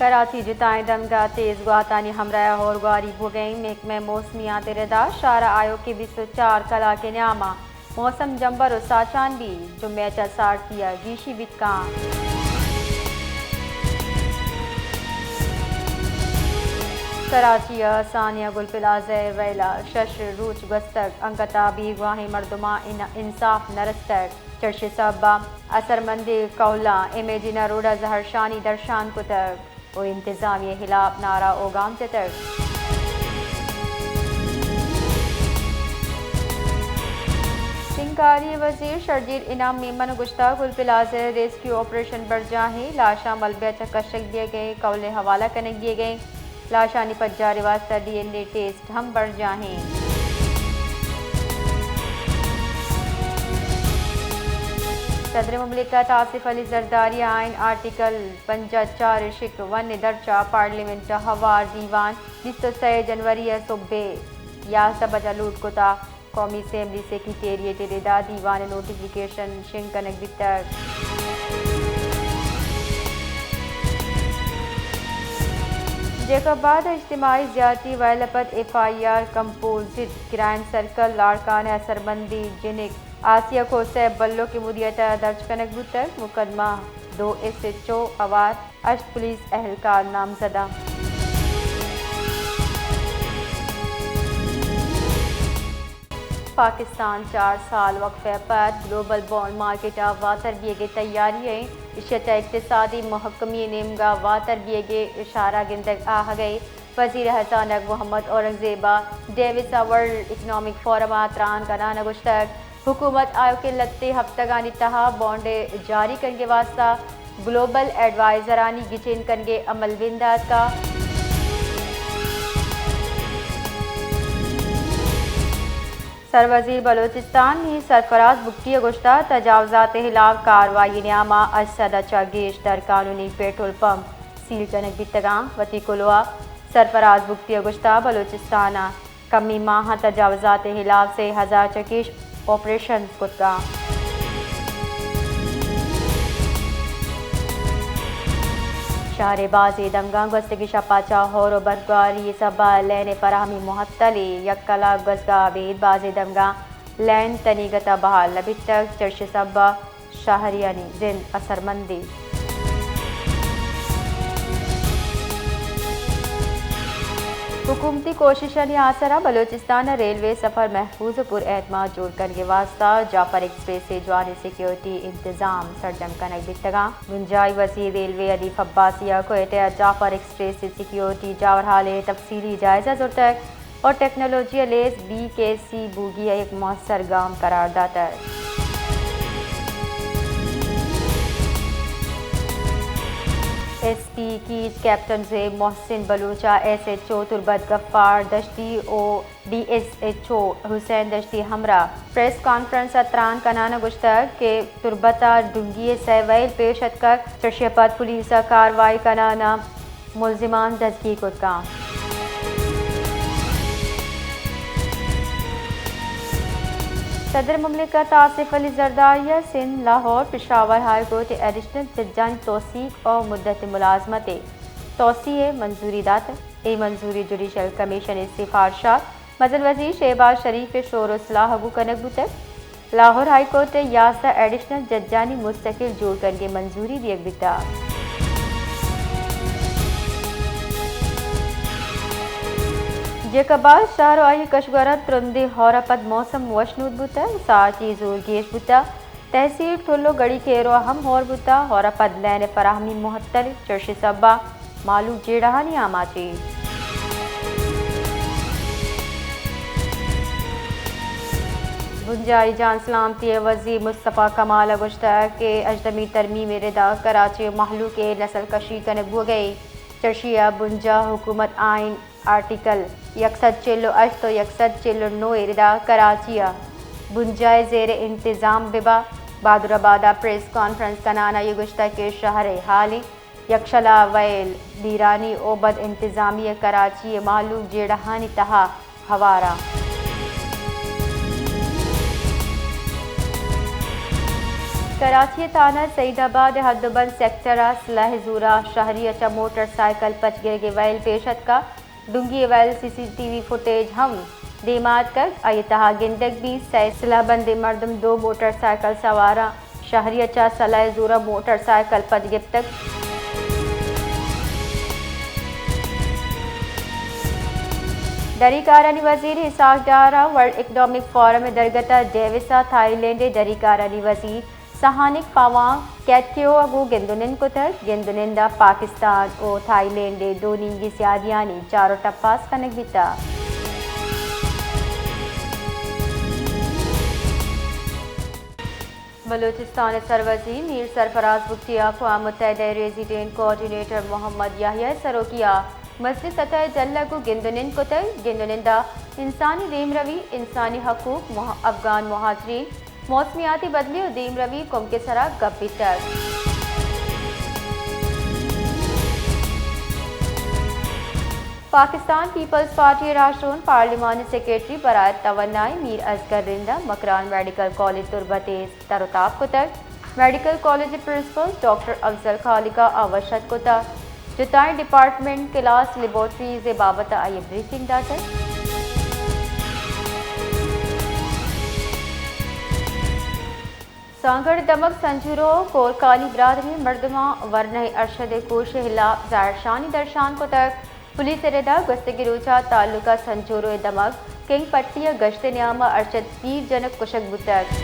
کراچی، جتائیں دمگا تیز گواتانی ہمراہ ہورگواری بوگئیں۔ محکمہ موسمیات ردا شارع آیوکیں بیست و چار کلاکے نیاما موسم جمبر و ساچان بی، جمعہ چہ سارتی ء گیشی بیت کاں۔ کراچی ء سانیہ گل پلازہ ء ویلا شش روچ گوستگ، انگتا بیگواہیں مردماں ان-، انصاف نہ رستگ۔ چرشی سبب ء اثرمندیں کہولاں ایم اے جناح روڈ ء زہرشانی درشان کتگ و انتظامیہ ہلاپ نعرہ و گام جتگ۔ شنگکاری وزیر شرجیل انعام میمن گوشتگ، گل پلازہ ریسکیو آپریشن برجاہیں، لاشاں ملبہ چہ کشگ دیگئے، کہولے حوالہ کنگ دیگئے، لاشانی پجارے واسطہ ڈی این اے ٹیسٹ ہم برجاہیں۔ صدر مملکت آصف علی زرداری آئین آرٹیکل پنجاہ چار شک ون درچا پارلیمنٹ ہوار دیوان بیست و سئے جنوری ء صبح یازدہ بجہ لوٹ کتا۔ قومی اسمبلی سیکریٹریٹ ردا دیوان نوٹیفیکیشن شنگ کنگ بیتگ۔ جیکب آباد اجتماعی زیادتی ویل ء پد F I R composite crime circle Larkana ء اثرمندیں جنک آسیہ کھوسہ ء بلوک ء مدیت ء درج کنگ بوتگ۔ مقدمہ دو ایس ایچ او ہوار ہشت پولیس اہلکار نامزداں۔ پاکستان چار سال وقفہ ء پد گلوبل بانڈ مارکیٹ ء واتر بیگ ء تیاری ء، ایشی ء تہ اقتصادی محکمی ء نیمگا واتر بیگ ء اشارہ گندگ آہگ ء۔ وزیر خزانگ محمد اورنگزیب ء ڈیوس ء ورلڈ اکنامک فورم ء تران کنان ء گوشتگ، حکومت آیوکیں لھتے ہپتگانی تہا بانڈ ء جاری کنگ ء واستہ گلوبل ایڈوائزرانی گچین کنگ ء عمل بندات کا۔ سروزیر بلوچستان میر سرفراز بگٹی ء گوشتہ، تجاوزات ء ہلاف کاروائی ء نیاما ہشت سد ء چہ گیشتر قانونی پیٹرول پمپ سیل کنگ بیتگاں۔ وتی کلوہ ء سرفراز بگٹی ء گوشتہ، بلوچستان ء کمی ماہاں تجاوزات ء ہلاف سے ہزار چہ گیش آپریشنز کتگاں۔ شہر ء بازیں دمگاں گوستگیں شپ ء چہ ہور و برفباری ء سبب ء لین ء فراہمی معطل ء یک کلاک گوزگا ابید بازیں دمگاں لین تنیگت ء بحال نہ بیتگ، چرشی سبب ء شہریانی زند اثرمندی۔ حکومتی کوششانی آسرا بلوچستان ء ریلوے سفر محفوظ و پر اعتماد جوڑ کنگ ء واستہ جعفر ایکسپریس ء جوانیں سیکیورٹی انتظام سرجم کنگ بیتگاں۔ بنجاہی وزیر ریلوے حنیف عباسی ء کوئٹہ ء جعفر ایکسپریس ء سیکیورٹی جاورحال ء تفصیلی جائزہ زرتگ۔ اور ٹیکنالوجی ء لیس بی کے سی بوگی ء یک مؤثر گام قرار داتگ۔ ایس پی کیچ کیپٹن زیب محسن بلوچ ء ایس ایچ او تربت غفار دشتی و ڈی ایس ایچ او حسین دشتی ہمراہ پریس کانفرنس ء تران کنان ء گوشتگ کہ تربت ء ڈنگی ء سئے ویل پیش اتکگ، چشی ء پد پولیس ء کاروائی کنان ء ملزمان دزگیر کتگاں۔ صدر مملکت آصف علی زرداری ء سندھ، لاہور، پشاور ہائی کورٹ ء ایڈیشنل ججانی توثیق ء مدت ملازمت ء توسیع ء منظوری داتگ۔ اے منظوری جوڈیشل کمیشن ء سفارشات مزن وزیر شہباز شریف ء شور و سلاہ ء گوں کنگ بوتگ۔ لاہور ہائی کورٹ ء یازدہ ایڈیشنل ججانی مستقل جوڑ کنگ ء منظوری دیگ بیتگ۔ جیکب آباد شہر و آئی کشگوراں ترندیں ہور ء پد موسم وشنود بوتگ، ساچی زور گیش بوتگ۔ تحصیل ٹھلو گڑی کیرو ہم ہور بوتگ، ہور ء پد لین ء فراہمی معطل، چرشی سبب ء مہلوک جیڑہانی آماچ۔ بنجاہی جان سلامتی ء وزیر مصطفی کمال ء گوشتگ کہ ہژدہمی ترمیم ء ردا کراچی ء مہلوک ء نسل کشی کنگ بوگ ء ایں، چرشی ء بنجاہ حکومت آئین آرٹیکل یک سد چل و ہشت و یک سد چل و نو ء ردا کراچی ء بنجاہ ء زیر انتظام بہ با۔ بہادر آباد ء پریس کانفرنس کنان ء اے گوشتگ کہ شہر ء حالی یکشلا ویل، بیرانی و بد انتظامی ء کراچی ء مہلوک جیڑہانی تہا ہوار ء۔ کراچی ءِ تھانہ سعید آباد ءِ حد ءُ بند سیکٹر ءَ سلاہ زور ءَ شھری ءَ چہ موٹر سائیکل پچ گرگ ءِ ویل پیش اتکگ۔ ڈونگی ءِ ویل سی سی ٹی وی فوٹیج ھم دیما اتکگ۔ آئی ءِ تھا گندگ بیت سئے سلاہ بندیں مردم دو موٹر سائیکل سواراں شھری ءَ چہ سلاہ زور ءَ موٹر سائیکل پچ گپتگ۔ دری کارانی وزیر اسحاق ڈار ءَ ورلڈ اکنامک فورم ءِ درگت ءَ ڈیوس ءَ تھائی لینڈ ءِ دری کارانی وزیر سہانک پاوانگ کیٹکیو ءَ گوں گند ءُ نند کتگ۔ گند ءُ نند ءَ پاکستان ءُ تھائی لینڈ ءِ دو نیمگی سیادیانی چار ءُ ٹپاس کنگ بیتگ۔ بلوچستان ءِ سروزیر میر سرفراز بگٹی ءَ اقوام متحدہ ءِ ریزیڈنٹ کوآرڈینیٹر محمد یحییٰ ءِ سروکی ءَ مزنیں سطح ءِ جھلگ ءُ گند ءُ نند کتگ۔ گند ءُ نند ءَ انسانی دیمروی، انسانی حقوق، مہ-، افغان مہاجرین، موسمیاتی بدلی ءُ دیمروی کمک ءِ سرا گپ بیتگ۔ پاکستان پیپلز پارٹی ءِ راھشون پارلیمانی سیکرٹری برائے توانائی میر اصغر رند ءَ مکران میڈیکل کالج تربت ءَ تر ءُ تاب کتگ۔ میڈیکل کالج ءِ پرنسپل ڈاکٹر افضل خالق ءَ آ وش اتک کتگ۔ جتائیں ڈیپارٹمنٹ، کلاس، لیبارٹریز ءِ بابت ءَ آئی ءَ بریفنگ داتگ۔ سانگڑ ءِ دمگ سنجورو ءِ کورکانی برادری ءِ مردماں ورنائی ارشد ءِ کوش ءِ ہلاپ زہرشانی درشان کتگ۔ پولیس ءِ ردا گوستگیں روچ ءَ تعلقہ سنجورو ءِ دمگ کنگ پٹی ءَ گشت ءِ نیام ءَ ارشد تیر جنگ کشگ بوتگ۔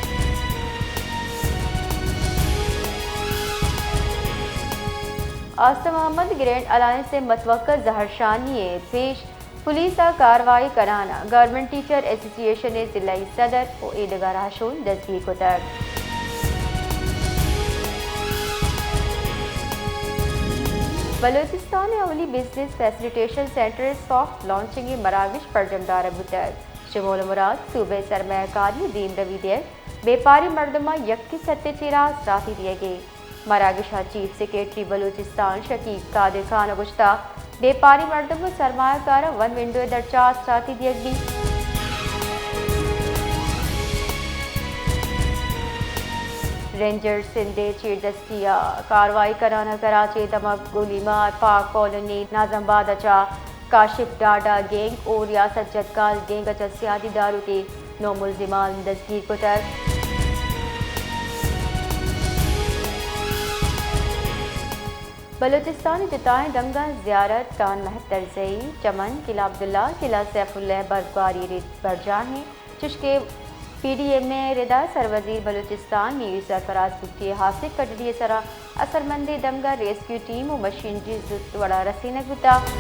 آصف محمد گرینڈ الائنس ءِ متوقع زہرشانی ءِ پیش پولیس ءَ کاروائی کنان ءَ گورنمنٹ ٹیچر ایسوسی ایشن ءِ ضلعی صدر ءُ ایدگہ راہشون دزگیر کتگ۔ بلوچستان ءِ اولی بزنس فیسلیٹیشن سینٹر ءِ سافٹ لانچنگ ءِ مراگش پرجم دارگ بوتگ۔ شمول ءُ مراد صوبہ ءِ سرمایہ کاری ءُ دیمروی دیگ، بیپاری مردماں یکیں چھت ءِ چیرا آسراتی دیگ ءِ۔ مراگش ءَ چیف سیکرٹری بلوچستان شکیب قادر خان ءَ گوشتگ، بیپاری مردم ءُ سرمایہ کاراں ون ونڈو ءِ درچ ءَ آسراتی دیگ بیت۔ رینجرز سندھ ءِ چیردستی ءَ کاروائی کنان ءَ کراچی ءِ دمگ گولیمار پارک کالونی ناظم آباد ءَ چہ کاشف ڈاڈا گینگ ءُ ریاست جدگال گینگ ءَ چہ سیادی داروکیں نو ملزمان دزگیر کتگ۔ بلوچستان ءِ جتائیں دمگاں زیارت، کان مہترزئی، چمن، قلعہ عبداللہ، قلعہ سیف اللہ ءِ برگواری ءِ رد برجاہ اِنت، چوشکہ پی ڈی ایم اے ءِ ردا سروزیر بلوچستان میر سرفراز بگٹی ءِ ہاسیں کڈنی ءِ سرا اثرمندیں دمگاں ریسکیو ٹیم ءُ مشینری زوت وڑا رسینگ بوتگ۔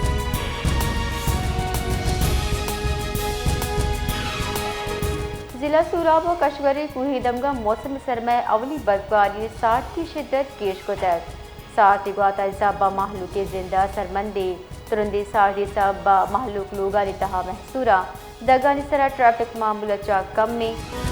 ضلع سوراب ءِ کشور ءِ کوہی دمگاں موسم سرما ءِ اولی برفباری ءَ سارتی شدت گیش کتگ۔ سارتی گوات ءِ حساب ءَ مہلوک ءِ زند ءَ اثرمندیں ترندیں سارتی ءِ سبب ءَ مہلوک لوگانی تہا محصور اَنت۔ دگانی سرا ٹریفک معمول ءَ چہ کم اِنت۔